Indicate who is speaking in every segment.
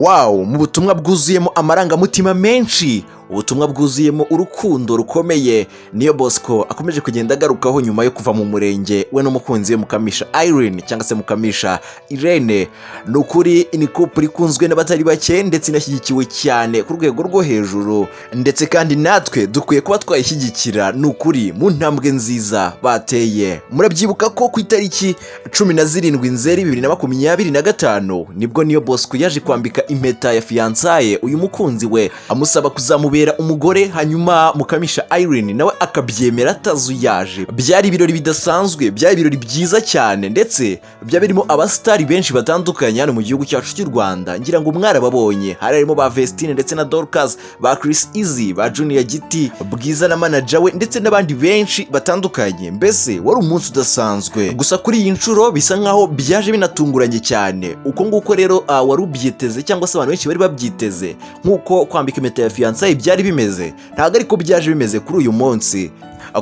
Speaker 1: Wow, mu butumwa bwuzuyemo amarangamutima menshi, ubutumwa bwuzuyemo urukundo rukomeye, Niyo Bosco akomeje kugenda agarukaho nyuma yo kuva mu murenge we n'umukunzi we Mukamisha Irene cyangwa se Mukamisha Irene. Ni ukuri ni couple ikunzwe n'abatari bake ndetse inashyigikiwe cyane ku rwego rwo hejuru, ndetse kandi natwe dukwiye kuba twayishyigikira. Ni ukuri mu ntambwe nziza bateye. Murabyibuka ko ku itariki 17 Nzeri 2025 nibwo Niyo Bosco yaje kwambika impeta ya fiançailles uyu mukunzi we, amusaba kuzamubera umugore, hanyuma Mukamisha Irene nawe akabyemera atazuyaje. Byari ibirori bidasanzwe, byari ibirori byiza cyane, ndetse byari birimo abasitari benshi batandukanye hano mu gihugu cyacu cy'u Rwanda. Ngira ngo mwarababonye, hari harimo ba Vestine ndetse na Dorcas, ba Chris Easy, ba Junior Giti, Bwiza na manager we, ndetse n'abandi benshi batandukanye. Mbese wari umunsi udasanzwe. Gusa kuri iyi nshuro bisa nkaho byaje binatunguranye cyane. Uko nguko rero wari ubyiteze cyangwa se abantu benshi bari babyiteze, nk'uko kwambika impeta ya fiançailles byari bimeze, ntabwo ariko byaje bimeze kuri uyu munsi.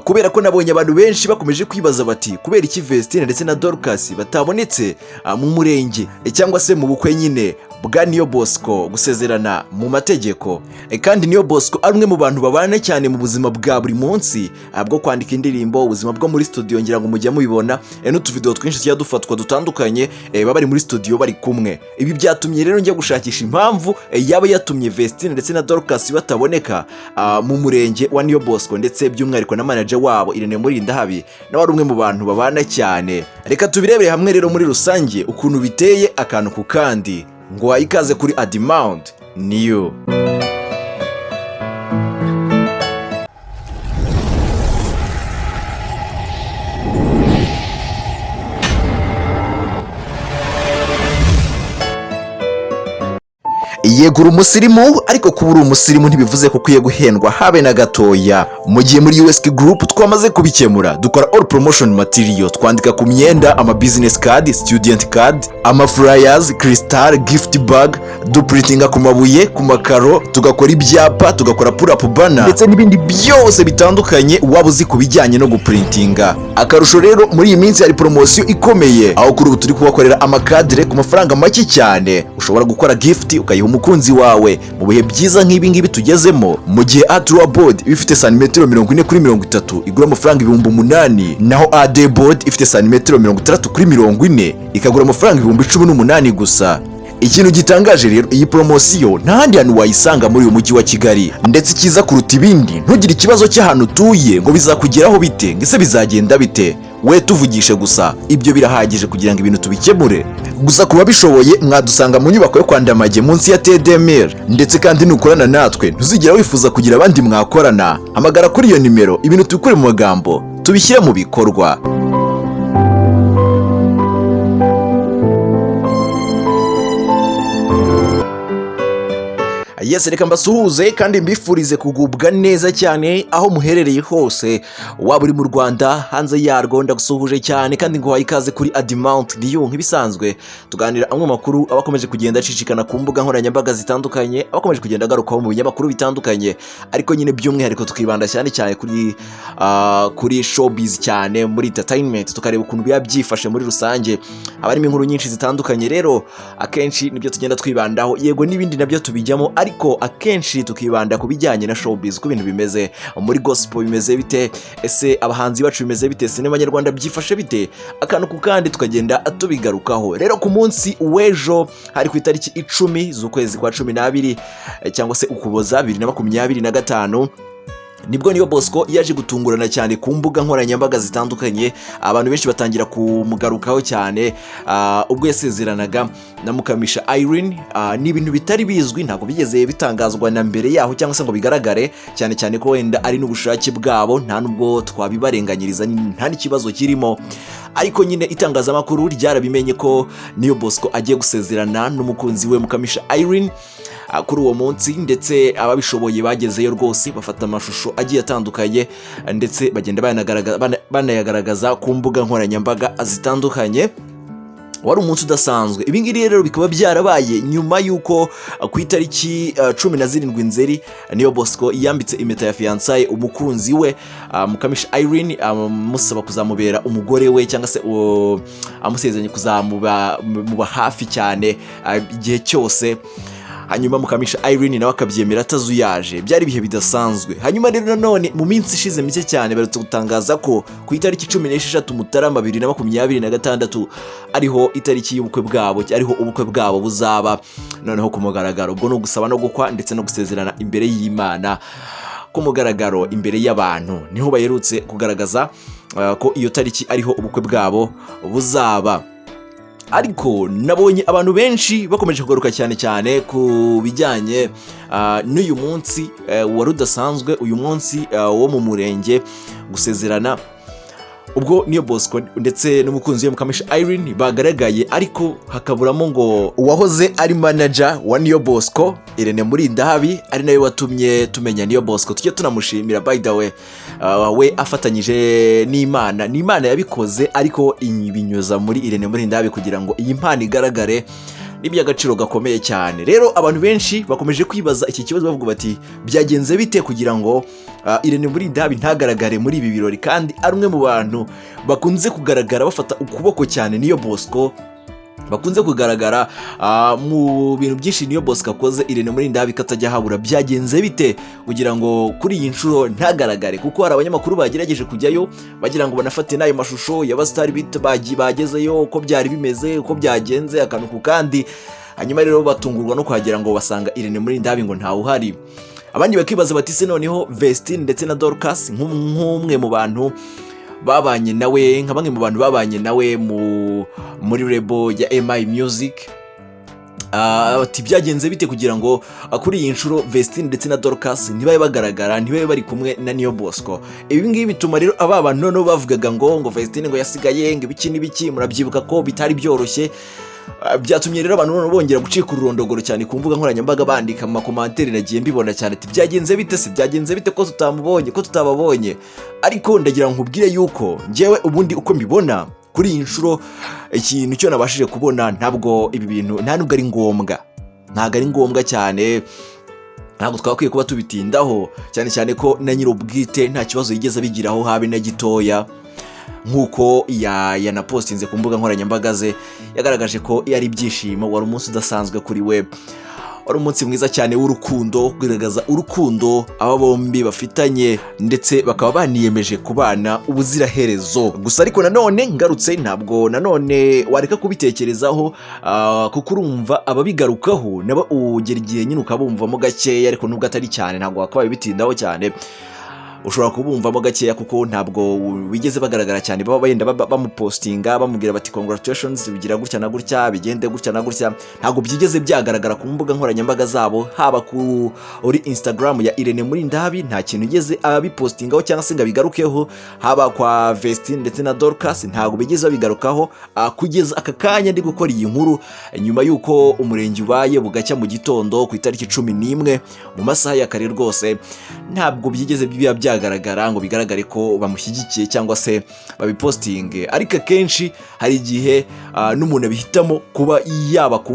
Speaker 1: Kubera ko nabonye abantu benshi bakomeje kwibaza bati kubera iki Vestine ndetse na Dorcas batabonetse mu murenge cyangwa se mu bukwe nyine bwa Niyo Bosco gusezerana mu mategeko. Kandi Niyo Bosco ari umwe mu bantu babana cyane mu buzima bwa buri munsi, bwo kwandika indirimbo, ubuzima bwo muri studio, ngira ngo mujya mubibona, n'utuvideo twinshi tujya dufatwa dutandukanye, baba bari muri studio bari kumwe. Ibi byatumye rero njya gushakisha impamvu yaba yatumye Vestine ndetse na Dorcas bataboneka mu murenge wa Niyo Bosco, ndetse by'umwihariko na manager wabo Irene Murindahabi, nawe ari umwe mu bantu babana cyane. Reka tubirebere hamwe rero muri rusange ukuntu biteye akantu ku kandi. Ngo ikaze kuri Adimount New. Yego uri umusirimu, ariko kuba uri umusirimu ntibivuze ko ukwiye guhendwa habe na gatoya. Mu gihe muri USK Group twamaze kubikemura, dukora all promotion material, twandika ku myenda, ama business card, student card, ama flyers, crystal, gift bag, duprintinga ku mabuye, ku makaro, tugakora ibyapa, tugakora pull up banner ndetse n'ibindi byose bitandukanye waba uzi ku bijyanye no guprintinga. Akarusho rero, muri iyi minsi hari promosiyo ikomeye, aho kuri ubu turi kubakorera amakadire ku mafaranga make cyane. Ushobora gukora gift ukayiha umukunzi wawe mu bihe byiza nk'ibi ngibi tugezemo. Mu gihe A3 board iba ifite santimetero 40 kuri 30 igura amafaranga 8000, naho AD board ifite santimetero 60 kuri 40 ikagura amafaranga 18,000 gusa. Ikintu gitangaje rero, iyi poromosiyo nta handi hantu wayisanga muri uyu mujyi wa Kigali. Ndetse icyiza kuruta ibindi, ntugire ikibazo cy'ahantu utuye ngo bizakugeraho bite, ngo ese bizagenda bite. We tuvugishe gusa, ibyo birahagije kugira ngo ibintu tubikemure. Gusa ku babishoboye mwadusanga mu nyubako yo kwa Ndamage munsi ya TDMR. Ndetse kandi nukorana natwe ntuzigera wifuza kugira abandi mwakorana. Hamagara kuri iyo nimero, ibintu tubikure mu magambo tubishyire mu bikorwa. Yes, reka mbasuhuze kandi mbifurize kugubwa neza cyane aho muherereye hose, waba uri mu Rwanda, hanze yarwo, ndagusuhuje cyane kandi nguhaye ikaze kuri Adimount New. Nk'ibisanzwe tuganira amwe mu makuru aba akomeje kugenda acicikana ku mbuga nkoranyambaga zitandukanye, aba akomeje kugenda agarukaho mu binyamakuru bitandukanye, ariko nyine by'umwihariko tukibanda cyane cyane kuri showbiz, cyane muri entertainment, tukareba ukuntu biba byifashe muri rusange. Haba harimo inkuru nyinshi zitandukanye rero, akenshi nibyo tugenda twibandaho. Yego n'ibindi nabyo tubijyamo, ariko akenshi tukibanda ku bijyanye na showbiz, uko ibintu bimeze muri gospel, bimeze bite, ese abahanzi bacu bimeze bite, sinema nyarwanda byifashe bite, akantu ku kandi tukagenda tubigarukaho. Rero ku munsi w'ejo hari ku itariki 10 z'ukwezi kwa 12, cyangwa se Ukuboza 2025, nibwo Niyo Bosco yaje gutungurana cyane ku mbuga nkoranyambaga zitandukanye, abantu benshi batangira kumugarukaho cyane, ubwo yasezeranaga na Mukamisha Irene. Ni ibintu bitari bizwi, ntabwo bigeze bitangazwa na mbere yaho cyangwa se ngo bigaragare cyane cyane ko wenda ari n'ubushake bwabo, nta nubwo twabibarenganyiriza, nta n'ikibazo kirimo. Ariko nyine itangazamakuru ryarabimenye ko Niyo Bosco agiye gusezerana n'umukunzi we Mukamisha Irene kuri uwo munsi, ndetse ababishoboye bagezeyo rwose bafata amashusho agiye atandukanye, ndetse bagenda banayagaragaza ku mbuga nkoranyambaga zitandukanye. Wari umunsi udasanzwe. Ibi ngibi rero bikaba byarabaye nyuma y'uko ku itariki 17 Nzeri Niyo Bosco yambitse impeta ya fiançailles umukunzi we Mukamisha Irene, amusaba kuzamubera umugore we, cyangwa se amusezeranye kuzamuba muba hafi cyane igihe cyose. Hanyuma Mukamisha Irene nawe akabyemera atazuyaje. Byari ibihe bidasanzwe. Hanyuma rero nanone mu minsi ishize mike cyane baherutse gutangaza ko ku itariki 16 Mutarama 2026 ariho itariki y'ubukwe bwabo, ariho ubukwe bwabo buzaba noneho ku mugaragaro. Ubwo ni ugusaba no gukwa ndetse no gusezerana imbere y'Imana ku mugaragaro, imbere y'abantu. Niho baherutse kugaragaza ko iyo tariki ariho ubukwe bwabo buzaba. Ariko nabonye abantu benshi bakomeje kugaruka cyane cyane ku bijyanye n'uyu munsi wari udasanzwe, uyu munsi wo mu murenge gusezerana, ubwo Niyo Bosco ndetse n'umukunzi we Mukamisha Irene bagaragaye, ariko hakaburamo ngo uwahoze ari manager wa Niyo Bosco, Irene Murindahabi, ari nawe watumye tumenya Niyo Bosco. Tujye tunamushimira, by the way. We afatanyije n'Imana, ni Imana yabikoze ariko ibinyuza muri Irene Murindahabi kugira ngo iyi mpano igaragare, ni iby'agaciro gakomeye cyane. Rero abantu benshi bakomeje kwibaza iki kibazo, bavuga bati: "Byagenze bite kugira ngo Irene Murindahabi ntagaragare muri ibi birori, kandi ari umwe mu bantu bakunze kugaragara bafata ukuboko cyane Niyo Bosco, bakunze kugaragara mu bintu byinshi Niyo Bosco akoze, Irene Murindahabi katajya habura? Byagenze bite kugira ngo kuri iyi nshuro ntagaragare?" Kuko hari abanyamakuru bagerageje kujyayo bagira ngo banafate n'ayo mashusho y'abasitari bagezeyo, uko byari bimeze, uko byagenze, akantu ku kandi. Hanyuma rero batungurwa no kuhagera ngo basanga Irene Murindahabi ngo ntawe uhari. Abandi bakibaza bati: "Se noneho Vestine ndetse na Dorcas, nk'umwe mu bantu babanye nawe, nka bamwe mu bantu babanye nawe muri label ya MI Music, ati byagenze bite kugira ngo kuri iyi nshuro Vestine ndetse na Dorcas ntibabe bagaragara, ntibabe bari kumwe na Niyo Bosco?" Ibi ngibi bituma rero aba bantu noneho bavugaga ngo Vestine ngo yasigaye, ngo ibiki n'ibiki, murabyibuka ko bitari byoroshye. Byatumye rero abantu noneho bongera gucika ururondogoro cyane ku mbuga nkoranyambaga, bandika mu makomantere, nagiye mbibona cyane, ati: "Byagenze bite se? Byagenze bite ko tutamubonye, ko tutababonye?" Ariko ndagira ngo nkubwire yuko njyewe ubundi uko mbibona kuri iyi nshuro, ikintu cyo nabashije kubona, ntabwo ibi bintu nta nubwo ari ngombwa, ntabwo ari ngombwa cyane, ntabwo twakwiye kuba tubitindaho cyane, cyane ko na nyir'ubwite nta kibazo yigeze abigiraho habe na gitoya. Nk'uko yanapostinze ku mbuga nkoranyambaga ze, yagaragaje ko yari ibyishimo, wari umunsi udasanzwe kuri we, wari umunsi mwiza cyane w'urukundo, kugaragaza urukundo aba bombi bafitanye, ndetse bakaba baniyemeje kubana ubuziraherezo. Gusa ariko nanone ngarutse, ntabwo nanone wareka kubitekerezaho, kuko urumva ababigarukaho nabo ugera igihe nyine ukabumvamo gakeya, ariko nubwo atari cyane, ntabwo wakabaye bitindaho cyane. Ushobora kubumvamo gakeya kuko ntabwo bigeze bagaragara cyane, baba benda bamupostinga bamubwira bati: "Congratulations, bigira gutya na gutya, bigende gutya na gutya." Ntabwo byigeze byagaragara ku mbuga nkoranyambaga zabo, haba kuri Instagram ya Irene Murindahabi nta kintu yigeze abipostingaho cyangwa se ngo abigarukeho, haba kwa Vestine ndetse na Dorcas ntabwo bigeze babigarukaho kugeza aka kanya ndi gukora iyi nkuru, nyuma y'uko umurenge ubaye bugacya mu gitondo ku itariki 11 mu masaha ya kare. Rwose ntabwo byigeze biba byagaragara ngo bigaragare ko bamushyigikiye cyangwa se babipostinge. Ariko akenshi hari igihe n'umuntu abihitamo kuba yaba ku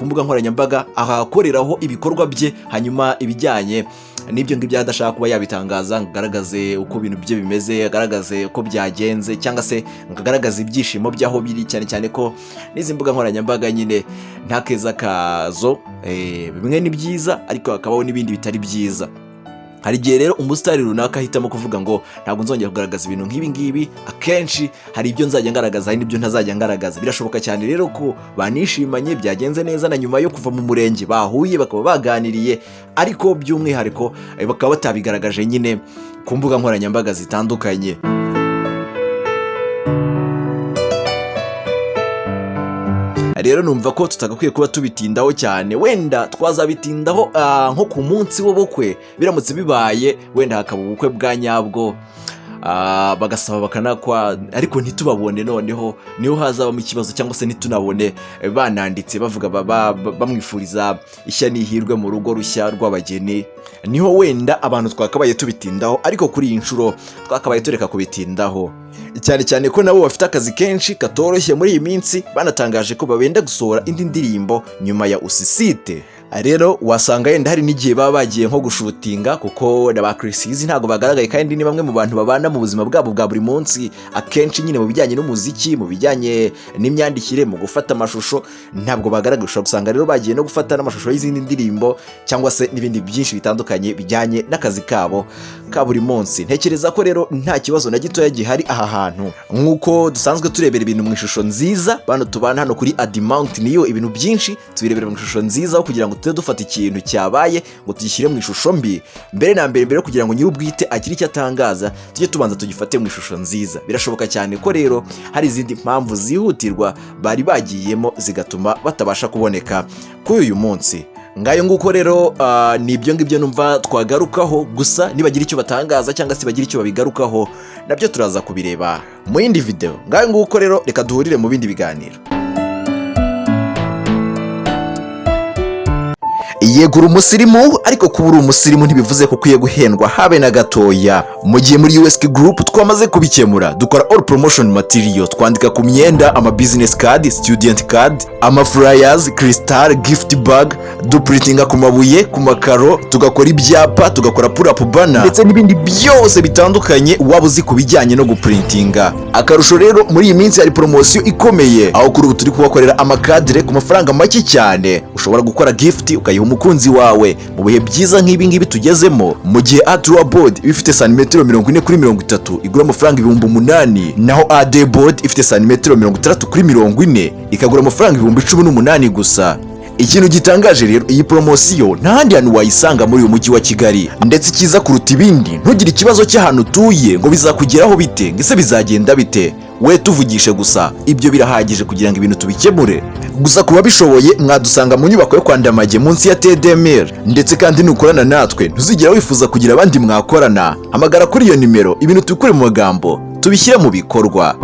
Speaker 1: mbuga nkoranyambaga ahakoreraho ibikorwa bye, hanyuma ibijyanye n'ibyo ngibyo adashaka kuba yabitangaza ngo agaragaze uko ibintu bye bimeze, agaragaze uko byagenze, cyangwa se ngo agaragaze ibyishimo by'aho biri, cyane cyane ko n'izi mbuga nkoranyambaga nyine nta keza kazo. Bimwe ni byiza ariko hakabaho n'ibindi bitari byiza. Hari igihe rero umusitari runaka ahitamo kuvuga ngo: "Ntabwo nzongera kugaragaza ibintu nk'ibi ngibi, akenshi hari ibyo nzajya ngaragaza, hari n'ibyo ntazajya ngaragaza." Birashoboka cyane rero ko banishimanye, byagenze neza, na nyuma yo kuva mu murenge bahuye bakaba baganiriye, ariko by'umwihariko bakaba batabigaragaje nyine ku mbuga nkoranyambaga zitandukanye. Rero numva ko tutagakwiye kuba tubitindaho cyane. Wenda twazabitindaho nko ku munsi w'ubukwe, biramutse bibaye, wenda hakaba ubukwe bwa nyabwo, bagasaba bakanakwa, ariko ntitubabone, noneho niho hazabamo ikibazo, cyangwa se ntitunabone bananditse bavuga bamwifuriza ishya n'ihirwe mu rugo rushya rw'abageni, niho wenda abantu twakabaye tubitindaho. Ariko kuri iyi nshuro twakabaye tureka kubitindaho cyane, cyane ko nabo bafite akazi kenshi katoroshye muri iyi minsi. Banatangaje ko babenda gusohora indi ndirimbo nyuma ya Usisite. Rero wasanga yenda hari n'igihe baba bagiye nko gushootinga, kuko na ba Chriss Eazy ntabwo bagaragaye, kandi ni bamwe mu bantu babana mu buzima bwabo bwa buri munsi akenshi nyine mu bijyanye n'umuziki, mu bijyanye n'imyandikire, mu gufata amashusho, ntabwo bagaragaye. Ushobora gusanga rero bagiye no gufata n'amashusho y'izindi ndirimbo cyangwa se n'ibindi byinshi bitandukanye bijyanye n'akazi kabo ka buri munsi. Ntekereza ko rero nta kibazo na gitoya gihari aha hantu, nk'uko dusanzwe turebera ibintu mu ishusho nziza. Bano tubana hano kuri Adimount niyo ibintu byinshi tubirebera mu ishusho nziza, aho kugira ngo tujye dufata ikintu cyabaye ngo tugishyire mu ishusho mbi. Mbere na mbere, mbere yo kugira ngo nyir'ubwite agire icyo atangaza, tujye tubanza tugifate mu ishusho nziza. Birashoboka cyane ko rero hari izindi mpamvu zihutirwa bari bagiyemo zigatuma batabasha kuboneka kuri uyu munsi. Ngayo nguko rero, ni ibyo ngibyo numva twagarukaho. Gusa nibagira icyo batangaza cyangwa se bagira icyo babigarukaho, nabyo turaza kubireba mu yindi video. Ngayo nguko rero, reka duhurire mu bindi biganiro. Yego, uri umusirimu, ariko kuba uri umusirimu ntibivuze ko ukwiye guhendwa habe na gatoya. Mu gihe muri USK Group twamaze kubikemura, dukora all promotion material: twandika ku myenda, ama business card, student card, ama flyers, crystal, gift bag, duprintinga ku mabuye, ku makaro, tugakora ibyapa, tugakora pull up banner ndetse n'ibindi byose bitandukanye waba uzi ku bijyanye no guprintinga. Akarusho rero, muri iyi minsi hari poromosiyo ikomeye, aho kuri ubu turi kubakorera amakadire ku mafaranga make cyane. Ushobora gukora gift ukayiha umukunzi wawe mu bihe byiza nk'ibi ngibi tugezemo. Mu gihe A3 board iba ifite santimetero 40 kuri 30 igura amafaranga 8000, naho A2 board ifite santimetero 60 kuri 40 ikagura amafaranga 18,000 gusa. Ikintu gitangaje rero, iyi poromosiyo nta handi hantu wayisanga muri uyu mujyi wa Kigali. Ndetse icyiza kuruta ibindi, ntugire ikibazo cy'ahantu utuye ngo bizakugeraho bite, ngo ese bizagenda bite. We tuvugishe gusa, ibyo birahagije kugira ngo ibintu tubikemure. Gusa ku babishoboye, mwadusanga mu nyubako yo kwa Ndamage munsi ya TDMR. Ndetse kandi nukorana natwe ntuzigera wifuza kugira abandi mwakorana. Hamagara kuri iyo nimero, ibintu tubikure mu magambo tubishyire mu bikorwa.